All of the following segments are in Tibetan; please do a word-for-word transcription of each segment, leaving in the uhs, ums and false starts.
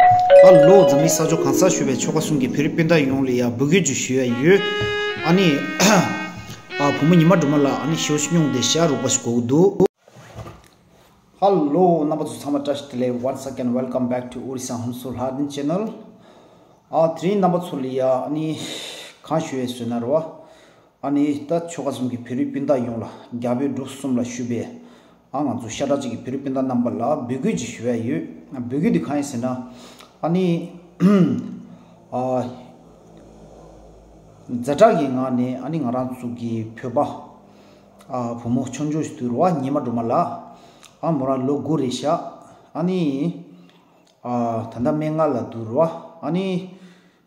ཨ་ལོ། འཛམ་གླིང་ས་ཕྱོགས་གང་སར་བཞུགས་པའི་ཆོལ་ཁ་གསུམ་གྱི་བོད་རིགས་སྤུན་ཟླ་ཡོངས་ལ་ཡ་འབོད་སྐུལ་ཅིག་ཞུ་ཡ་ཡོད། ཨ་ནི། ཨ་བུ་མོ་ཉི་མ་སྒྲོལ་མ་ལགས། ཨ་ནི་ཞེ་པོ་ཅིག་སྙུང་བསྡད་ཤག་རོགས་པ་ཞིག་དགོས་ཀྱི་འདུག་ཧ་ལོ། རྣམ་པ་ཚོ་ཚང་མ་བཀྲ་ཤིས་བདེ་ལེགས། Once again, welcome back to Odisha Hunsu Hardin channel. ཨ་དེ་རིང་རྣམ་པ་ཚོ་ལ་ཡ་ཨ་ནི་གང་ཞུ་ཡས་ཟེར་ན་རེད་བ། ཨ་ནི་ད་ཆོལ་ཁ་གསུམ་གྱི་བོད་རིགས་སྤུན་ཟླ་ཡོངས་ལ། རྒྱ་བོད་འབྲུག་གསུམ་ལ་བཞུགས་པའི་ཨ་ང་ཚོ་ཤ་ཁྲག་གཅིག་གི་བོད་རིགས་སྤུན་ཟླ་རྣམ་པ་ལ་འབོད་སྐུལ་ཅིག་ཞུ་ཡ་ཡོད། འབོད་སྐུལ་འདི་གང་ཡིན་ཟེར་ན། ཨ་ནི་ཨ་ཛ་དྲག་གི་ངང་ནས་ཨ་ནི་ང་རང་ཚོ་གི་བོད་པ་ཨ་བུ་མོ་ཆུང་ཆུང་ཞིག་འདུག་རེད་བ། ཉི་མ་སྒྲོལ་མ་ལགས། ཨ་མོ་རང་ལོ་དགུ་རེད་ཤག་ཨ་ནི་ཨ་ད་ལྟ་སྨན་ཁང་ལ་འདུག་རེད་བ། ཨ་ནི།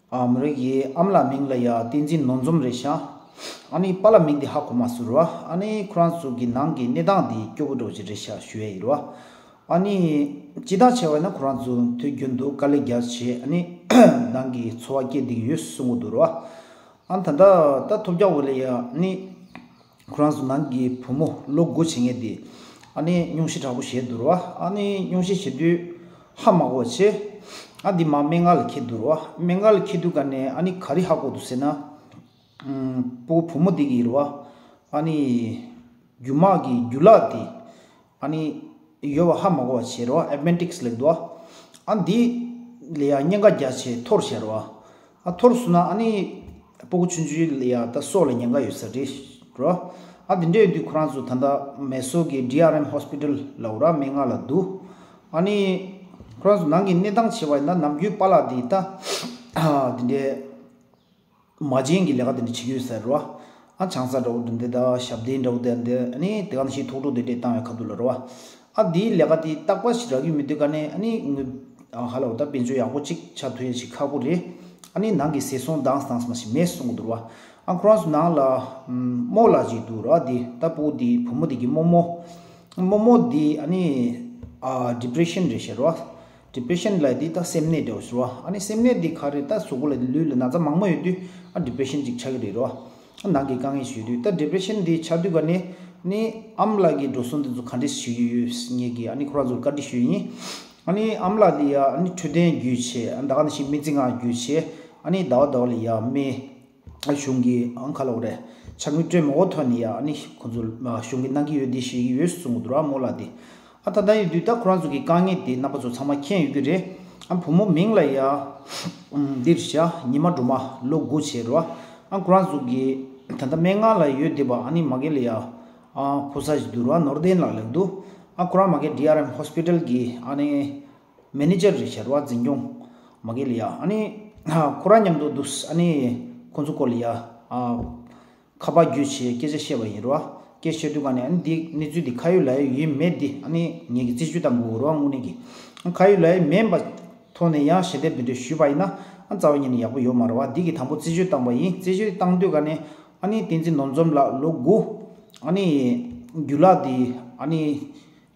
ཨ་མོ་རང་གི་ཨ་མ་ལགས་མིང་ལ་ཡ་བསྟན་འཛིན་ནོར་འཛོམས་རེད་ཤག་ཨ་ནི་པཱ་ལགས་མིང་འདི་ཧ་གོ་མ་སོང་རེད་བ། ཨ་ནི་ཁོ་རང་ཚོ་གི་ནང་གི་གནས་སྟངས་འདི་སྐྱོ་པོ་འདྲ་པོ་ཅིག་རེད་ཤག་ཞུ་ཡ་ཡིན་རེད་བ། ཨ་ནི་སྤྱིར་བཏང་བྱས་པ་ཡིན་ན་ཁོ་རང་ཚོ་དུས་རྒྱུན་དུ་དཀའ་ལས་རྒྱག་བྱས། ཨ་ནི་ནང་གི་འཚོ་བ་སྐྱེལ་བསྡད་ཀྱི་ཡོད་གསུང་གི་འདུག་རེད་བ། ཨ་ནི་ད་ལྟ་ད་ཐོལ་རྒྱག་འོག་ལ་ཡ་ཨ་ནི། ཁོ་རང་ཚོ་ནང་གི་བུ་མོ་ལོ་དགུ་བྱེད་མཁན་དེ་ཨ་ནི་སྙུང་གཞི་དྲག་པོ་བྱས་འདུག་རེད་བ། ཨ་ནི་སྙུང་གཞི་བྱེད་དུས་ཧ་མ་གོ་བ་བྱས། ཨ་འདི་མར་སྨན་ཁང་ལ་འཁྱེར་འདུག་རེད་བ། སྨན་ཁང་ལ་འཁྱེར་དུས་ག་ནས་ཨ་ནི་ག་རེ་ཧ་གོ་འདུག་ཟེར་ན། ཨུམ། སྤུ་གུ་བུ་མོ་འདི་གི་རེད་བ། ཨ་ནི་རྒྱུ་མ་གི་རྒྱུ་ལག་དེ་ཨ་ནི་ཡོད་པ་ཧ་མ་གོ་བ་བྱས་རེད་བ། ཨེ་པེན་ཌིག་སི་ལབ་འདུག་བ། ཨ་འདི་ལ་ཡ་གཉན་ཁ་རྒྱག་བྱས་འཐོར་བྱས་རེད་བ། ཨ་འཐོར་སོང་ན་ཨ་ནི་སྤུ་གུ་ཆུང་ཆུང་ལ་ཡ་ད་སྲོག་ལ་ཉེན་ཁ་ཡོད་ས་རེད་རོ། ཨ་དེ་འདྲ་ཡོད་དུས་ཁོ་རང་ཚོ་ད་ལྟ་མེ་སོར་གྱི་ཌི་ཨར་ཨེམ་ཧོ་སི་པི་ཊལ་ལབ་ར་སྨན་ཁང་ལ་འདུག་ཨ་ནི་ཁོ་རང་ཚོ་ནང་གི་གནས་སྟངས་བྱས་པ་ཡིན་ན་ནམ་རྒྱུན་པཱ་ལགས་དེ་ད་དེ་འདྲའི་མ་བྱན་གྱི་ལས་ཀ་དེ་འདྲ་བྱེད་ཀྱི་ཡོད་ས་རེད་བ། ཨ་ཆང་ས་འདྲ་བོ་དེ་འདྲ་ད་ཞབས་བརྟན་འདྲ་བོ་དེ་འདྲ་ཨ་ནི་དེ་ག་ནང་བཞིན་ཐུགས་སྤྲོ་དེ་འདྲ་བཏང་བའི་ཁ་ཐུག་ལ་རེད་བ། ཨ་དེའི་ལས་ཀ་དེ་རྟག་པར་ཞིག་རག་གི་མི་འདུག་ག་ནས་ཨ་ནི་ངུ་ཨ་ཧ་ལ་བ་ད་དཔལ་འབྱོར་ཡག་པོ་གཅིག་ཆགས་ཐུབ་ཡས་ཞིག་ཁག་པོ་རེད། ཨ་ནི་ནང་གི་ཟས་སོང་དྭངས་སང་མ་ཞིག་མེད་གསུང་གི་འདུག་ར་བ། ཨ་ཁོ་རང་ཚོ་ནང་ལ་རྨོ་ལགས་ཅིག་འདུག་ར་བ། དེ་ད་སྤུ་གུ་དེ་བུ་མོ་དེ་གི་རྨོ་མོ། རྨོ་མོ་དེ་ཨ་ནི་ཨ་ཌི་པི་རེ་ཤན་རེད་ཤག་ར་བ། ཌི་པི་རེ་ཤན་ལབ་དེ་ད་སེམས་ནད་འདྲ་བོ་ཞིག་ར་བ། ཨ་ནི་སེམས་ནད་དེ་ག་རེ་ད་གཟུགས་པོ་ལ་ལུས་ལ་ན་ཚ་མང་པོ་ཡོད་དུས་ཨ་ཌི་པི་རེ་ཤན་ཅིག་ཆགས་ཀྱི་རེད་ར་བ། ནང་གི་དཀའ་ངལ་ཞུ་དུས་ད་ཌི་པི་རེ་ཤན་འདི་ཆགས་དུས་ག་ནས་ནི་ཨ་མ་ལགས་ཀྱི་འགྲོ་སོང་འདི་ཚོ་ག་འདྲས་ཞུ་ཡི་ཡོད་ངེད་ཀྱིས་ཨ་ནི་ཁོ་རང་ཚོར་བཀའ་འདྲི་ཞུས་ཡིན། ཨ་ནི་ཨ་མ་ལགས་འདི་ཡ་ཨ་ནི་འཕྲོད་བསྟེན་བརྒྱུད་བྱས་ཨ་ད་ག་ནང་བཞིན་སྨན་རྩིས་ཁང་བརྒྱུད་བྱས་ཨ་ནི་ཟླ་བ་ཟླ་བ་ལ་ཡ་སྨན་གཞུང་གི་ཨང་ཁ་ལོག་རེད་ཆ་དངུལ་སྤྲོད་མ་འོ་ཐོག་ནས་ཡ་ཨ་ནི་ཁོ་ཚོ་གཞུང་གི་གནང་གི་ཡོད་འདི་ཞུ་གི་ཡོད་གསུང་གི་འདུག་ར་རྨོ་ལགས་འདི། ཨ་ད་ལྟ་ཡོད་དུས་ད་ཁོ་རང་ཚོ་གི་དཀའ་ངལ་དེ་རྣམ་པ་ཚོ་ཚང་མ་མཁྱེན་ཡོད་ཀྱི་རེད། ཨ་བུ་མོ་མིང་ལ་ཡ། ཨམ་འདིར་བཞག་ཉི་མ་སྒྲོལ་མ་ལོ་དགུ་བྱས་རོ། ཨ་ཁོ་རང་ཚོ་གི་ད་ལྟ་སྨན་ཁང་ལ་ཡོད་བསྡད་པ་ཨ་ནི་མ་གི་ལ་ཡ། ཨ་ཕོ་གསར་ཞིག་འདུག་རོ་ནོར་ལྡན་ལགས་ལབ་འདུག་ཨ་ཁོ་རང་མ་གི་ཌི་ཨར་ཨེམ་ཧོ་སི་པི་ཊལ་གི་ཨ་ནི་མེ་ནེ་ཇར་རེད་བྱས་རོ་འཛིན་སྐྱོང་མ་གི་ལ་ཡ་ཨ་ནི། ཁོ་རང་མཉམ་དུ་འདུག་ཨ་ནི་ཁོ་ཚོ་སྐོར་ལ་ཡ། ཨ། ཁ་པར་བརྒྱུད་བྱས་སྐད་ཆ་བཤད་པ་ཡིན་རོ། སྐད་བཤད་དུས་ག་ནས་ཨ་ནི་འདི་གནས་ཚུལ་འདི་ཁ་ཡོད་ལག་ཡོད་ཡིན་མེད་འདི་ཨ་ནི་ངེད་ཀྱིས་རྩད་གཅོད་བཏང་དགོས་རོ་དངོས་གནས་ཀྱི། ཁ་ཡོད་ལག་ཡོད་མིན་པ་ཐོག་ནས་ཡང་ཞལ་འདེབས་འདི་འདྲ་ཞུས་པ་ཡིན་ན་ཨ་རྩ་བ་ཉིད་ནས་ཡག་པོ་ཡོད་མ་རེད་བ། འདི་གི་དང་པོ་རྩད་གཅོད་བཏང་པ་ཡིན། རྩད་གཅོད་བཏང་དུས་ག་ནས་ཨ་ནི་བསྟན་འཛིན་ནོར་འཛོམས་ལགས་ལོ་དགུ། ཨ་ནི་རྒྱུ་ལག་འདི་ཨ་ནི།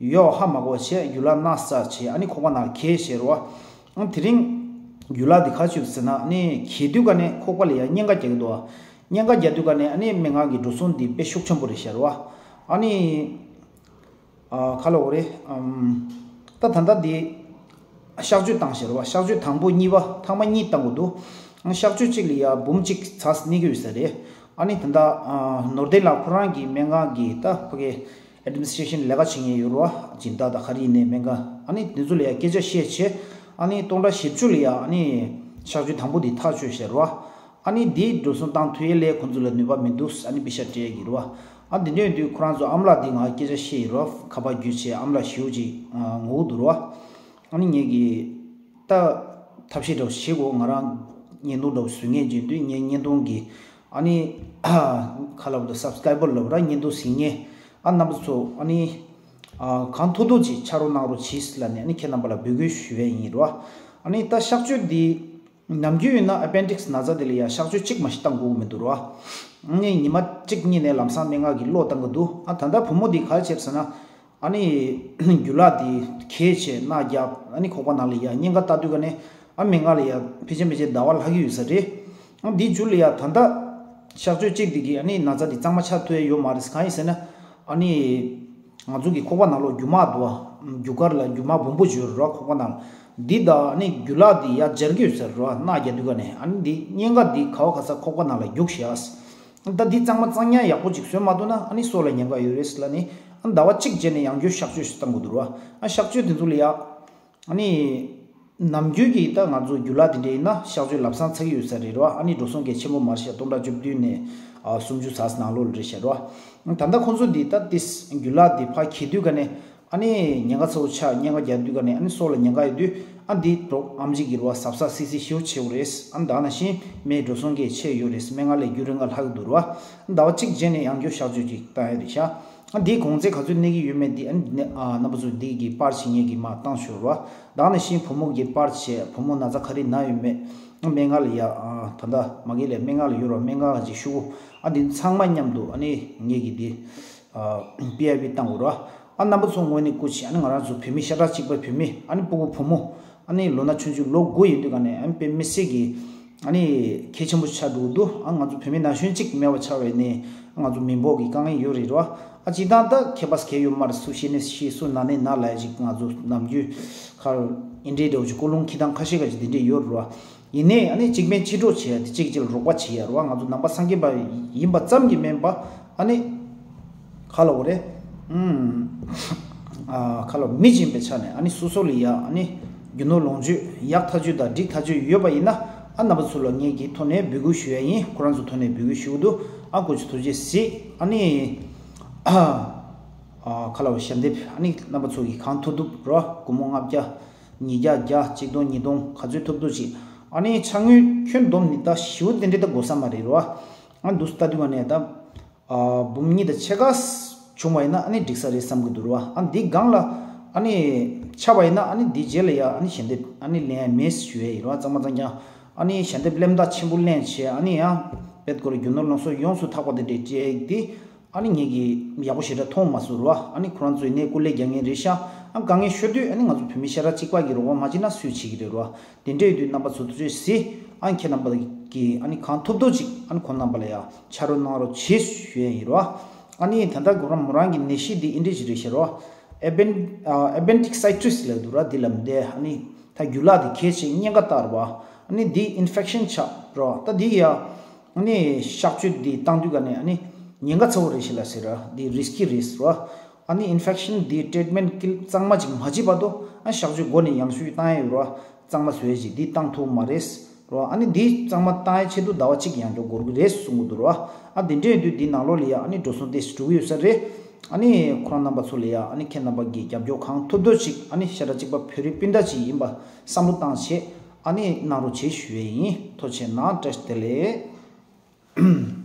ཡོ་ཧ་མ་གོ་བྱས་རྒྱུ་ལག་སྣ་ས་བྱས་ཨ་ནི་ཁོག་པ་ནང་ལ་གས་བྱས་རོ། ཨ་དེ་རིང་རྒྱུ་ལག་འདི་ག་བྱུང་ཟེར་ན་ཨ་ནི་གས་དུས་ག་ནས་ཁོག་པ་ལ་ཡ་གཉན་ཁ་རྒྱག་གི་འདུག་གཉན་ཁ་རྒྱག་དུས་ག་ནས་ཨ་ནི་སྨན་ཁང་གི་འགྲོ་སོང་འདི་དཔེ་ཤུགས་ཆེན་པོ་རེད་ཤག་རོ། ཨ་ནི་ཨ་ཁ་ལོ་རེད། ཨམ་ད་ད་ལྟ་འདི་གཤག་བཅོས་བཏང་ཤག་རོ། གཤག་བཅོས་དང་པོ་གཉིས་པ་ཐེངས་མ་གཉིས་བཏང་དགོས་འདུག་གཤག་བཅོས་གཅིག་ལ་ཡ་འབུམ་གཅིག་ཚར་གནས་ཀྱི་ཡོད་ས་རེད། ཨ་ནི་ད་ལྟ་ནོར་ལྡན་ལགས་ཁོ་རང་གི་སྨན་ཁང་གི་ད་ཕ་གི་ཨེ་ཌི་མི་ནི་སི་ཊྲེ་ཤན་ལས་ཀ་བྱེད་མཁན་ཡོད་རེད་བ། སྦྱིན་བདག་དང་ག་རེ་ཡིན་ནའི་སྨན་ཁང་ཨ་ནི་དེ་ཚོ་ལ་ཡང་སྐད་ཆ་བཤད་བྱས་ཨ་ནི་སྟོང་ཕྲག་བཞི་བཅུ་ལ་ཡང་ཨ་ནི་གཤག་བཅོས་དང་པོ་དེ་ཐག་ཆོད་བཞག་རེད་བ། ཨ་ནི་དེའི་འགྲོ་སོང་བཏང་ཐུབ་ཡས་ལས་ཁོང་ཚོ་ལ་ནུས་པ་མི་འདུག་ཨ་ནི་པེ་ཤ་སྤྲད་ཀྱི་རེད་བ། ཨ་དེ་འདྲ་ཡིན་དུས་ཁོ་རང་ཚོ་ཨ་མ་ལགས་དེ་ང་སྐད་ཆ་བཤད་ཡིན་རེད་བ། ཁ་པར་བརྒྱུད་བྱས་ཨ་མ་ལགས་ཞེ་པོ་ཅིག་ངུ་གི་འདུག་རེད་བ། ཨ་ནི་ངེད་ཀྱིས་ད་ཐབས་ཤེས་འདྲ་བོ་བྱེད་དགོས། ང་རང་བརྙན་ཐུང་འདྲ་བོ་བཟོ་མཁན་ཅིག་ཡིན་དུས་ངའི་བརྙན་ཐུང་གི་ཨ་ནི་ཁ་ལབ་དུ་སབ་སི་ཀ་རའི་བར་ལབ་ར་བརྙན་ཐུང་གཟིགས་མཁན་ཨ་རྣམ་པ་ཚོ་ཨ་ནི་ཨ་གང་ཐུབ་ཐུབ་ཅིག་ཕྱག་རོགས་གནང་རོགས་གྱིས་ལབ་ནས་ཨ་ནི་ཁྱེད་རྣམ་པ་ལ་འབོད་སྐུལ་ཞུ་བ་ཡིན་རོ། ཨ་ནི་ད་གཤག་བཅོས་འདི་ནམ་རྒྱུན་ཡིན་ན་ཨ་པེན་ཌིག་སི་ན་ཚ་དེ་ལ་ཡང་གཤག་བཅོས་གཅིག་མ་ཞིག་བཏང་དགོས་ཀྱི་མི་འདུག་རོ། ཨ་ནི་ཉི་མ་གཅིག་གཉིས་ནས་ལམ་སང་སྨན་ཁང་གི་གློག་བཏང་གི་འདུག་ཨ་ད་ལྟ་བུ་མོ་འདི་ག་རེ་བྱས་ཟེར་ན། ཨ་ནི་རྒྱུ་ལག་དེ་གས་བྱས་སྣ་རྒྱབ་ཨ་ནི་ཁོག་པ་ནང་ལ་ཡ་གཉན་ཁ་བཏགས་དུས་ག་ནས་ཨ་སྨན་ཁང་ལ་ཡ་ཕལ་ཆེར་ཕལ་ཆེར་ཟླ་བ་ལྷག་གི་ཡོད་ས་རེད། ཨ་འདི་མཇུག་ལ་ཡ་ད་ལྟ་གཤག་བཅོས་གཅིག་དེ་གིས་ཨ་ནི་ན་ཚ་དེ་གཙང་མ་ཆགས་ཐུབ་ཡ་ཡོད་མ་རེད། གང་ཡིན་ཟེར་ན་ཨ་ནི་ང་ཚོ་གི་ཁོག་པ་ནང་ལོགས་རྒྱུ་མ་འདུག་བ། རྒྱུ་སྐར་ལ་རྒྱུ་མ་སྦོམ་པོ་ཡོད་རེད་ཁོག་པ་ནང་ལ། འདི་དང་ཨ་ནི་རྒྱུ་ལག་འདི་ཡར་སྦྱར་གྱི་ཡོད་ཟེར་རོ། སྣག་རྒྱག་དུས་ག་ནས་ཨ་ནི་འདི་གཉན་ཁ་འདི་ག་བ་ག་ས་ཁོག་པ་ནང་ལ་རྒྱུགས་ཤག་ད་འདི་གཙང་མ་གཙང་ཉག་ཡག་པོ་ཅིག་བཟོས་མ་ཐུབ་ན་ཨ་ནི་སྲོག་ལ་ཉེན་ཁ་ཡོད་རེད་ལབ་ནི། ཨ་ཟླ་བ་གཅིག་རྗེས་ནས་ཡང་བསྐྱར་གཤག་བཅོས་ཤིག་བཏང་དགོས་འདུག་རོ། ཨ་གཤག་བཅོས་དེ་ཚོ་ལ་ཡ། ཨ་ནི། ནམ་རྒྱུན་གྱི་ད་ང་ཚོ་རྒྱུ་ལག་དེ་འདྲ་ཡིན་ན་གཤག་བཅོས་ལམ་སང་ཚར་གྱི་ཡོད་ས་རེད་རོ། ཨ་ནི་འགྲོ་སོང་གལ་ཆེན་པོ་མ་རེད་ཤག་སྟོང་ཕྲག་བཅུ་བདུན་ནས་ཨ་སུམ་ཅུ་ཙམ་ནང་ལོགས་ལ་རེད་ཤག་རོ། ད་ལྟ་ཁོང་ཚོ་འདི་ད་ཏིས་རྒྱུ་ལག་འདི་ཕར་འཁྱེར་དུས་ག་ནས་ཨ་ནི་ཉེན་ཁ་ཚ་བོ་ཆགས། ཉེན་ཁ་རྒྱག་དུས་ག་ནས་ཨ་ནི་སྲོག་ལ་ཉེན་ཁ་ཡོད་དུས་ཨ་འདི་གྲོགས་ཨམ་ཆི་གི་རོ་གཟབ་གཟབ་སིལ་སིལ་ཞེ་པོ་བྱེད་དགོས་རེད། ཨ་ནི་ད་ནང་བཞིན་མི་འགྲོ་སོང་གལ་ཆེ་ཡོད་རེད། སྨན་ཁང་ལ་རྒྱུན་རིང་ལ་ལྷག་གི་འདུག་རོ། ཟླ་བ་གཅིག་རྗེས་ནས་ཡང་བསྐྱར་གཤག་བཅོས་ཅིག་བཏང་ཡོད་རེད་ཤག་ཨ་འདིའི་གོང་ཚད་ག་ཚོད་གནས་ཀྱི་ཡོད་མེད་འདི་ཨ་ནི་ཨ་རྣམ་པ་ཚོ་འདི་གི་པར་ཞིག་ངེད་ཀྱིས་མར་བཏང་ཞོར་བ། ད་ནང་བཞིན་བུ་མོ་གི་པར་བྱས། བུ་མོ་ན་ཚ་ག་རེ་ན་ཡོད་མེད། སྨན་ཁང་ལ་ཡ་ཨ་ད་ལྟ་མ་གི་ལས་སྨན་ཁང་ལ་ཡོད་རོགས། སྨན་ཁང་ག་ཅིག་ཤུ་གུ་ཨ་འདི་ཚང་མ་མཉམ་དུ་ཨ་ནི་ངེད་ཀྱིས་འདི་ཨ་པི་ཨའི་པི་བཏང་དགོས་རོགས། ཨ་རྣམ་པ་ཚོ་ངོས་ནས་སྐུ་མཁྱེན། ཨ་ནི་ང་རང་ཚོ་བོད་མི་ཤ་ཁྲག་གཅིག་པ་བོད་མི་ཨ་ནི་སྤུ་གུ་བུ་མོ་ཨ་ནི་ལོ་ན་ཆུང་ཆུང་ལོ་དགུ་ཡིན་དུས་ག་ནས་ཨ་ནི་དཔེ་མི་སྲིད་ཀྱི་ཨ་ནི་གལ་ཆེན་པོ་ཆགས་འགྲོ་གི་འདུག་ཨ་ང་ཚོ་བོད་མི་ན་གཞོན་གཅིག་མེད་པ་ཆགས་པ་ཡིན་ནའི་ང་ཚོ་མི་འབོར་གྱི་དཀའ་ངལ་ཡོད་རེད་རོ། ཨ་སྤྱིར་བཏང་ད་ཁྱད་པར་གལ་ཡོད་མ་རེད། སུ་ཤི་ནས་ཤི། སུ་ན་ནས་ན་ལབ་ཡ་ཅིག་ང་ཚོ་ནམ་རྒྱུན་ཁར་ཨིན་འདྲའི་འདྲ་བོ་ཅིག་ཀོ་ལོང་ཁྱི་དང་ཁ་ཤས་ཀ་ཅིག་དེ་འདྲས་ཡོད་རེད་རོ། ཡིན་ནའི་ཨ་ནི་གཅིག་མིན་གཅིག་གྲོགས་བྱས་ཏེ་གཅིག་གཅིག་ལ་རོགས་པ་བྱེད་ཡ་རེད་བ། ང་ཚོ་ནང་པ་སངས་རྒྱས་པ་ཡིན་པ་ཙམ་གྱིས་མིན་པ་ཨ་ནི་ག་ལབ་དགོས་རེད། ཨུམ། ཨ་ག་ལབ་མི་ཅིག་ཡིན་པའི་ཆ་ནས་ཨ་ནི་སོ་སོ་ལ་ཡ་ཨ་ནི་རྒྱུ་ནོར་ལོངས་སྤྱོད་ཡག་ཐག་ཆོད་དང་འགྲིག་ཐག་ཆོད་ཡོད་པ་ཡིན་ན་ཨ་རྣམ་པ་ཚོ་ལ་ངེད་ཀྱི་ཐོག་ནས་འབོད་སྐུལ་ཞུ་ཡ་ཡིན། ཁོ་རང་ཚོ་ཐོག་ནས་འབོད་སྐུལ་ཞུ་གི་འདུག་ཨ་ཀོ་ཅི་ཐུགས་རྗེ་གཟིགས། ཨ་ནི་ཨ་ག་ལབ་ཞལ་འདེབས་ཨ་ནི་རྣམ་པ་ཚོ་གིས་གང་ཐུབ་ཐུབ་རོ། སྒོར་མོ་ལྔ་བརྒྱ། ཉིས་བརྒྱ་བརྒྱ། གཅིག་སྟོང་ཉིས་སྟོང་ག་ཚོད་ཐུབ་ཐུབ་ཅིག་ཨ་ནི་ཕྱག་དངུལ་ཁྱོན་བསྡོམས་ནི་ད་ཞེ་པོ་དེ་འདྲའི་ད་དགོས་ས་མ་རེད་རོ། ཨ་འདུག་ལྟ་དུས་ག་ནས་ད་ཨ་འབུམ་གཉིས་དང་ཕྱེད་ཀ་བྱུང་བ་ཡིན་ན་ཨ་ནི་འགྲིག་ས་རེད་བསམ་གྱི་འདུག་རོ། ཨ་འདི་སྒང་ལ་ཨ་ནི་ཆགས་པ་ཡིན་ན་ཨ་ནི་འདི་རྗེས་ལ་ཡ་ཨ་ནི་ཞལ་འདེབས་ཨ་ནི་ལེན་ཡ་མེད་ཞུ་ཡ་ཡིན་རོ། གཙང་མ་གཙང་རྐྱང་ཨ་ནི་ཞལ་འདེབས་གླེན་རྟགས་ཆེན་པོ་ལེན་བྱས་ཨ་ནི་ཡང་དཔེ་སྐོར་རྒྱུ་ནོར་ལོངས་སྤྱོད་ཡོངས་སུ་དག་པ་དེ་འདྲའི་སྤྲད་དེ། ཨ་ནི་ངེད་ཀྱིས་ཡག་པོ་ཞེ་དྲག་མཐོང་མ་སོང་རོ། ཨ་ནི་ཁོ་རང་ཚོ་ཡིན་ནའི་སྐུ་ལས་རྒྱག་མཁན་རེད་ཤག་ཨ་དཀའ་ངལ་ཤོར་དུས་ཨ་ནི་ང་ཚོ་བོད་མི་ཤ་ཁྲག་གཅིག་པ་གི་རོགས་པ་མ་བྱེད་ན་སུས་བྱེད་ཀྱི་རེད་རོ། དེ་འདྲ་ཡོད་དུས་རྣམ་པ་ཚོ་ཐུགས་རྗེ་གཟིགས། ཨ་ནི་ཁྱེད་རྣམ་པ་གིས་ཨ་ནི་གང་ཐུབ་ཐུབ་ཅིག་ཨ་ནི་ཁོང་རྣམ་པ་ལ་ཡང་ཕྱག་རོགས་གནང་རོགས་བྱེད་ཞུ་ཡ་ཡིན་རོ། ཨ་ནི་ད་ལྟ་ཁོ་རང་མོ་རང་གི་ནད་གཞི་འདི་ཨིན་འདྲ་ཞིག་རེད་ཤག་རོ། ཨེ་པེན་ཨ་ཨེ་པེན་ཌིག་སའི་ཊིས་ལབ་འདུག་ར། འདི་ལབ་འདི་ཨ་ནི་ད་རྒྱུ་ལག་འདི་གལ་ཆེ་གཉན་ཁ་ལྟར་བ། ཨ་ནི་འདི་ཨིན་ཕེག་ཤན་ཆགས་རོ། ད་འདི་ཡ། ཨ་ནི་གཤག་བཅོས་འདི་བཏང་དུས་ག་ནས་ཨ་ནི་ཉེན་ཁ་ཚ་བོ་རེད་ཤག་ལབ་ཟེར་ར། འདི་རིས་ཀི་རེད་ར། ཨ་ནི་ཨིན་ཕེག་ཤན་འདི་ཊི་རི་ཊི་མེན་ཊི་གཙང་མ་ཅིག་མ་བྱེད་བར་དུ་ཨ་གཤག་བཅོས་མགོ་ནས་ཡང་ཤུལ་བཏང་ཡ་ཡོད་ར། གཙང་མ་བཟོ་ཡ་ཅིག་འདི་བཏང་ཐུབ་མ་རེད་ར། ཨ་ནི་འདི་གཙང་མ་བཏང་ཡ་ཆེད་དུ་ཟླ་བ་གཅིག་ཡང་འགྲོ་དགོས་ཀྱི་རེད་གསུང་གི་འདུག་ར། ཨ་འདི་འདྲ་ཡིན་དུས་འདི་ནང་ལོགས་ལ་ཡ་ཨ་ནི་འགྲོ་སོང་ཏོག་ཙམ་འགྲོ་གི་ཡོད་ས་རེད། ཨ་ནི་ཁོ་རང་རྣམ་པ་ཚོ་ལ་ཡ་ཨ་ནི་ཁྱེད་རྣམ་པ་གིས་རྒྱབ་སྐྱོར་གང་ཐུབ་ཐུབ་ཅིག་ཨ་ནི་ཤ་ཁྲག་གཅིག་པ་བོད་རིགས་སྤུན་ཟླ་ཅིག་ཡིན་པ་བསམ་བློ་བཏང་བྱས་ཨ་ནི་གནང་རོགས་བྱེད་ཞུ་ཡས་ཡིན། ཐུགས་རྗེ་གནང་། བཀྲ་ཤིས་བདེ་ལེགས།